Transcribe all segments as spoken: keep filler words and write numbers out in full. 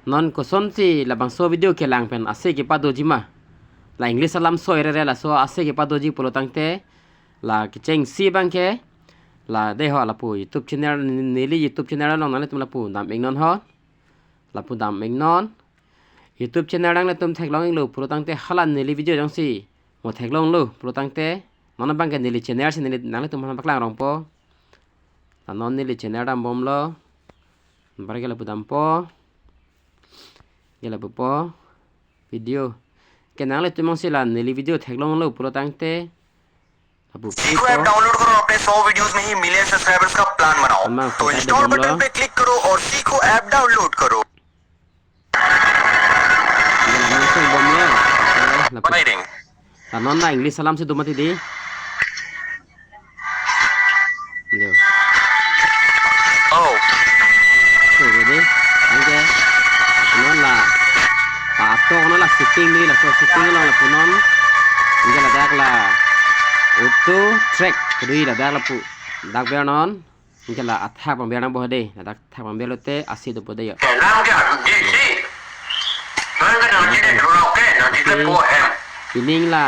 Non kosonsi labangso video kelang pen ase kepadoji ma? La English alam soi rere laso ase kepadoji pulo tangte, la kechengsi abangke, la dei ho lapu YouTube channel, neli YouTube channel along nanglitum lapu dam-iknon ho. Lapu dam-iknon. YouTube channel nanglitum theklong-iklo pulo tangte hala neli video jongsi mo theklonglo pulo tangte, non abangke neli channel si neli nanglitum aphan paklang rongpo. La non neli channel dambomlo. Anparke lapu dampo. Ke lapupo. Video. Ke nanglitum jongsi la neli video theklonglo pulo tangte, lapu सीखो app po. Download करो और अपने सौ वीडियोज़ में ही million subscribers का प्लान बनाओ। Ama तो ko install tadi button bomlo. पे क्लिक करो और सीखो ऐप डाउनलोड करो। Ke la langsung bomlo. Lapu. Waiting. La non la English alam si do mati dei. Yo. Oh. Oke, jadi, oke. Non la, la atok non la setting dei, laso setting along lapu non. Anke ladak la auto track dei, ladak lapu. Dak ber non. Anke la athak pangber nangpo dei, ladak thak pangber lote ase dopo dei yo. Kenang ke adu di si. Nang ke nang sini dulu ke, nang sini po hem. Pining la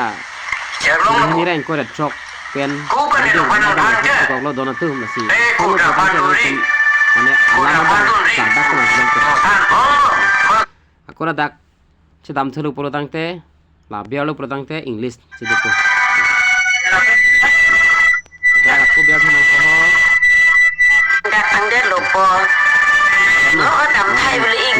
Kerlong pining ni reng ko ret throk pen. Ku kan video itu kan bang nang ke. Koklo don atum lasi. Eh, ku dapat duri. Mane ku alam dapat bang duri. Sadak na sedang ke. San, oh. Ako ladak chedam thulu pulo tangte, la berlo pulo tangte English si dopo. Dak ako ber thunang ko ho. Dak angder lopo. No, dam thai beli ing.